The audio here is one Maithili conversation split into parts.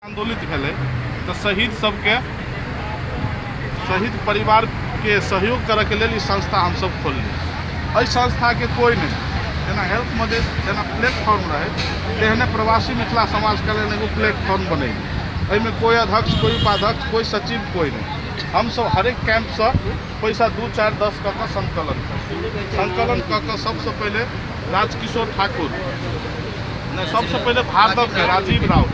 आंदोलित भेलै तऽ शहीद सबके शहीद परिवारके सहयोग करऽके लेल ई संस्था हमसब खोलली। एहि संस्थाके कोइ नहि, जेना हेल्प मधेश जेना प्लेटफॉर्म रहै तेहने प्रवासी मिथिला समाज कल्याण एगो प्लेटफॉर्म बनैली। एहिमे कोइ अध्यक्ष, कोइ उपाध्यक्ष, कोइ सचिव, कोइ नहि। हमसब हरेक कैंपसँ पैसा 2 4 10 कऽ कऽ संकलन करी। संकलन कऽ कऽ सबसँ पहिले राजकिशोर ठाकुर नहि, सबसँ पहिले भार्गवके राजीव राउत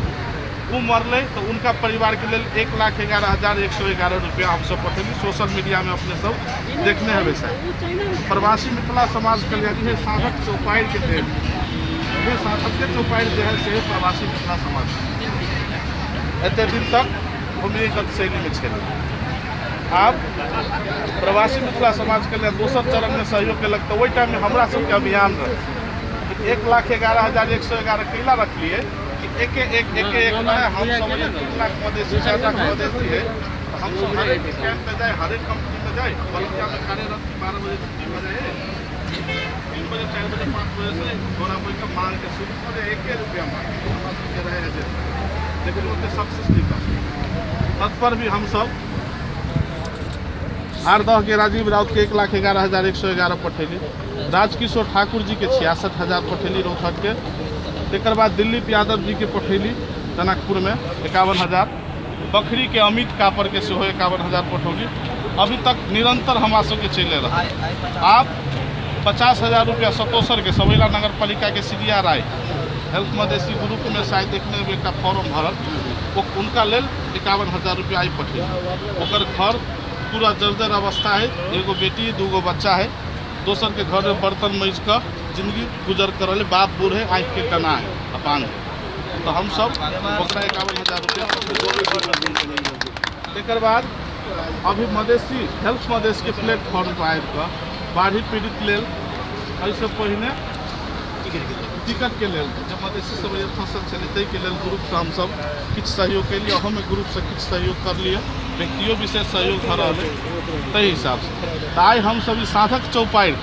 ओ मरलै तऽ उनका परिवारके लेल 1,11,111 रुपया हमसब पठेली। सोशल मीडियामे अपने सब देखने हेबै शायद। प्रवासी मिथिला समाज कल्याण इहे साधक चौपाड़िके देल, इहे साधकके चौपाड़ि जे है से प्रवासी मिथिला समाज एते दिन तक भूमिगत शैलीमे छलै। आब प्रवासी मिथिला समाज कल्याण दोसर चरणमे सहयोग केलक तऽ ओहि टाइममे हमरा सबके अभियान रहै 1,11,111 कैला रखलिए कि एक एक एक एक रहे। हम सब 3 लाख मधेसी 4 लाख मधेसी है, हम सब हरेक कैंप में जाए, हरेक कंपनी में जाए, बलुआ में कार्यरत 12 बजे छुट्टी हो जाए, 3 बजे 4 बजे 5 बजे से घोड़ा बैठ के मांग के शुरू करे, 1 रुपया मांग हमरा सबके रहे है, लेकिन ओते सक्सेस नहीं कर। तत्पर भी हम सब 8-10 के राजीव राउत के 1,11,111 पठेली, राजकिशोर ठाकुर जी के 66,000 पठेली रौतहट के, तकर बाद दिलीप यादव जी के पठेली जनकपुर में 51,000, बखरी के अमित कापर के सेहो 51,000 पठौली। अभी तक निरंतर हमरा सबके चलि रहल। आब 50,000 रुपया सतोसर के सबैला नगर पालिका के सीरिया राय हेल्थ मधेसी ग्रुप में शायद देखने में एक फॉर्म भरल, वो उनका लेल 51,000 रुपया आई पठेली। ओकर घर पूरा जर्जर अवस्था है, एगो बेटी 2 गो बच्चा है, दोसर के घर में बर्तन मज कऽ जिंदगी गुजर कर रहे, बाप बूढ़ है, आँखि के कना है अपांग है, तो हम सब ओकरा 51,000 रुपया। तकर बाद अभी मधेसी हेल्थ मधेश के प्लेटफॉर्म पर आबि कऽ बाढ़ि पीड़ित लेल एहिसँ पहिने टिकट के लेल जे मधेसी सब जे फसल छलै ताहिके लेल ग्रुपसँ हमसब किछु सहयोग केलियै, अहूमे ग्रुपसँ किछु सहयोग करलियै, व्यक्तियो विशेष सहयोग भऽ रहल है ताहि हिसाबसँ। तऽ आइ हमसब ई साधक चौपाड़ि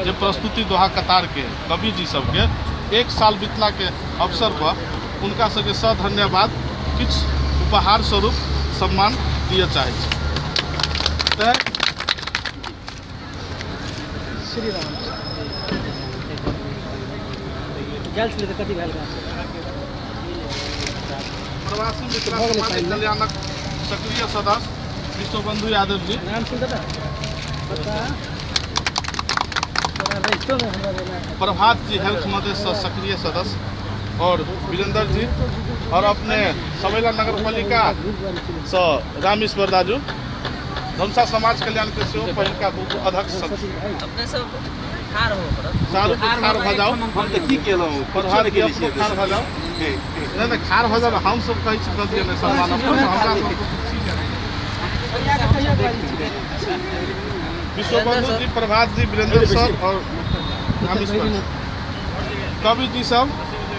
जे प्रस्तुति दोहा कतारके कवि जी सबके 1 साल बितला के अवसर पर उनका सबके सधन्यवाद किछु उपहार स्वरूप सम्मान दिअ चाहै छी। तऽ श्री राम गेल छलै तऽ कथी भेल? प्रवासी मिथिला समाज कल्याणक सक्रिय सदस्य विश्वबंधु यादव जी, नाम सुन दादा प्रभात जी हेल्थ मधेश से सक्रिय सदस्य और वीरेंद्र जी और अपने सबैला नगर पालिका से रामेश्वर दाजू, धमसा समाज कल्याण के सेहो पहिलका अध्यक्ष अपने सब ठाढ़ हो सारू के ठाढ़ भऽ जाउ। हम तऽ की केलहुँ, प्रभात जी अपनो ठाढ़ भऽ जाउ। नहि नहि ठाढ़ भऽ जाउ, हम सब कहै छी कऽ दिअ नहि सम्मान हमरा सबके। विश्वबंधु जी, प्रभात जी, वीरेंद्र सर और रामेश्वर कवि जी सब,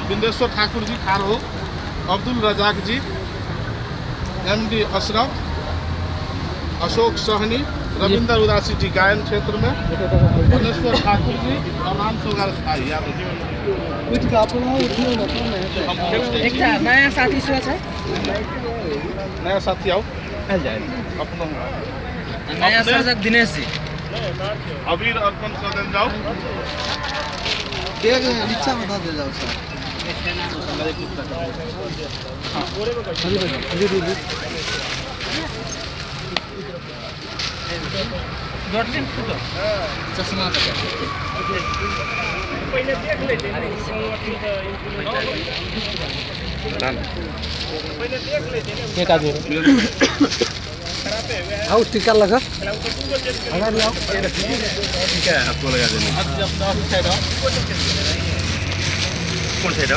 बिंदेश्वर ठाकुर जी ठाढ़ हो, अब्दुल रजाक जी, MD Ashraf, Ashok Sahni, Ravinder उदासी जी गायन क्षेत्र में, धनेश्वर ठाकुर जी और राम सुगार यादव जी। एकटा नया साथी सेहो छै, नया साथी आओ अपनो नया सर्जक दिनेश जी, अबीर अर्पण कऽ देल जाउ। बैग नीचा में दऽ देल जाउ सर। चश्मा एक आदमी आओ टीका लगा। ठीक है, आपको लगा देना। अपना साइड कौन साइड?